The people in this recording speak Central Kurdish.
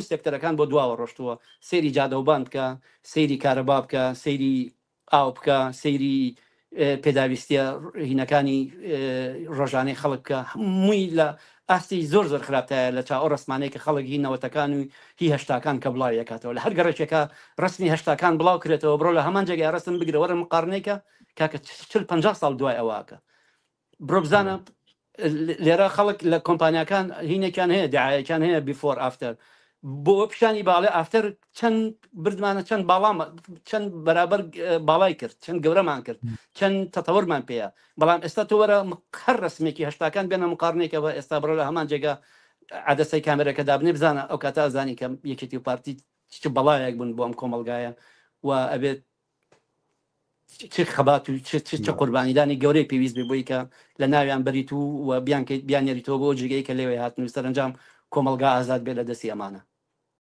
سێکتەرەکان بۆ دواوە ڕۆشتووە. سەیری جادەوبان بکە، سەیری کارەبا بکە، سەیری ئاو بکە، سەیری پێداویستیە هینەکانی ڕۆژانەی خەڵک بکە، هەمووی لە ئاستی زۆر زۆر خراپتایە لە چاو ئەو ڕەسمانەی کە خەڵک هی نەوەتەکان و هی هەشتاکان کە بڵاوی ئەکاتەوە. لە هەر گەڕەکێکا ڕەسمی هەشتاکان بڵاو کرێتەوە، بڕۆ لە هەمان جێگای ڕەسم بگرە وەرە مقارنەی کە کاکە 40 50 ساڵ دوای ئەوە ئەکا. بڕۆ بزانە لێرە خەڵک لە کۆمپانیاکان هینێکیان هەیە، دعایەکیان هەیە before after، بۆ پیشانی باڵێ after چەند بردمانە، چەند باڵام، چەند بەرابەر باڵای کرد، چەند گەورەمان کرد، چەند تەتەوەرمان پێەیە. بەڵام ئێستا تۆ وەرە هەر ڕسمێکی هەشتاکان بێنە مقارنێکەوە ئێستا، بڕۆ لە هەمان جێگا عەدەسەی کامێرەکە دابنێ، بزانە ئەو کاتە ئەزانی کە یەکێتی و پارتی چ بەڵایەک بوون بۆ ئەم کۆمەلگایە و ئەبێت چ خەبات و چ قوربانیدانی گەورەی پێویست بێ بۆی کە لە ناویان بەریت و بیانکەیت، بیانێریتەوە بۆ جێگەی کە لێوێ هاتن و سەرەنجام کۆمەلگا ئازاد بێ لە دەستی ئەمانە.